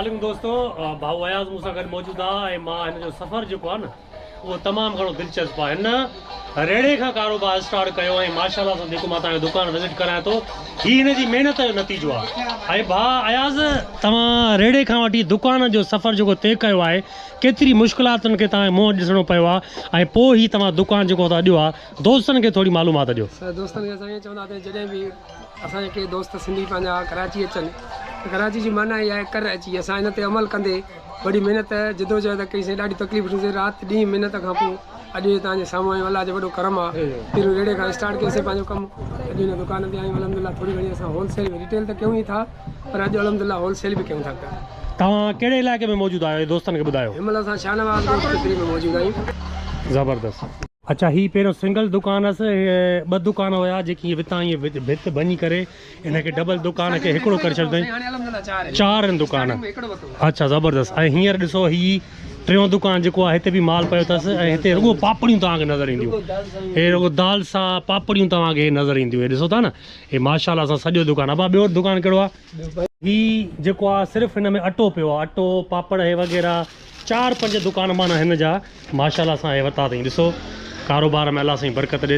عليڪم دوستو ڀائو اياز مون سان گڏ موجود آ ۽ مان هن جو سفر جيڪو آ نه اهو تمام گهڻو دلچسپ آ هن ريڙهي کان ڪاروبار اسٽارٽ ڪيو ۽ ماشاءالله سان جيڪو مان توهان کي دڪان وزٽ ڪرايان ٿو هي هن جي محنت جو نتيجو آ ۽ ڀاء اياز توهان ريڙهي کان وٺي دڪان جو سفر جيڪو طئي ڪيو آهي ڪيتري مشڪلاتن کي توهان کي منهن ڏسڻو پيو آ ۽ پوء هي توهان دڪان جيڪو ٿا ڏيو آ دوستن کي ٿوري معلومات ڏيو. سر دوستن کي اسان ائين چونداسين جڏهن به اسان جا ڪي دوست سنڌي پنهنجا ڪراچي اچن ته ڪراچي جي معنيٰ ئي آهي ڪر اچي اسان ان تي عمل ڪندي وڏي محنت جدوجهد ڪئي سين ڏاڍي تڪليف ڏٺيون سين رات ڏينهن محنت کان پوء اڄ هي توهان جي سامهون آهيون الله جو وڏو ڪرم آهي پهريون ريڙهي کان اسٽارٽ ڪيوسين پنهنجو ڪم اڄ هن دڪان تي آهيون الحمد لله ٿوري گهڻي اسان هول سيل ريٽيل ته ڪيون ئي ٿا پر اڄ الحمد لله هول سيل به ڪيون ٿا پيا. توهان ڪهڙي علائقي ۾ موجود آهيو دوستن کي ٻڌايو. هن مهل اسان شاهنواز ڳوٺ ٽڪري ۾ موجود آهيون. زبردست. اڇا هي پهريون سنگل دڪان هس هي ٻه دڪان هيا جيڪي هي وتان هي ڀت ڀڃي ڪري ان کي ڊبل دڪان کي هڪڙو ڪري ڇڏيو اٿائين چار آهن دڪان اڇا زبردست ۽ هينئر ڏسو هي ٽيون دڪان جيڪو آهي هتي به مال پيو اٿس ۽ هتي رڳو پاپڙيون توهان کي نظر اينديون هي رڳو دال سا پاپڙيون توهان کي نظر اينديون هي ڏسو ٿا نه هي ماشاءالله سان سڄو دڪان ابا ٻيو دڪان ڪهڙو آهي هي جيڪو آهي صرف هن ۾ اٽو پيو آهي اٽو پاپڙ هي وغيره چار پنج دڪان معنيٰ هن جا ماشاءالله سان هي ورتا اٿئي ڏسو ڪاروبار ۾ الله سائين برڪت ڏيس.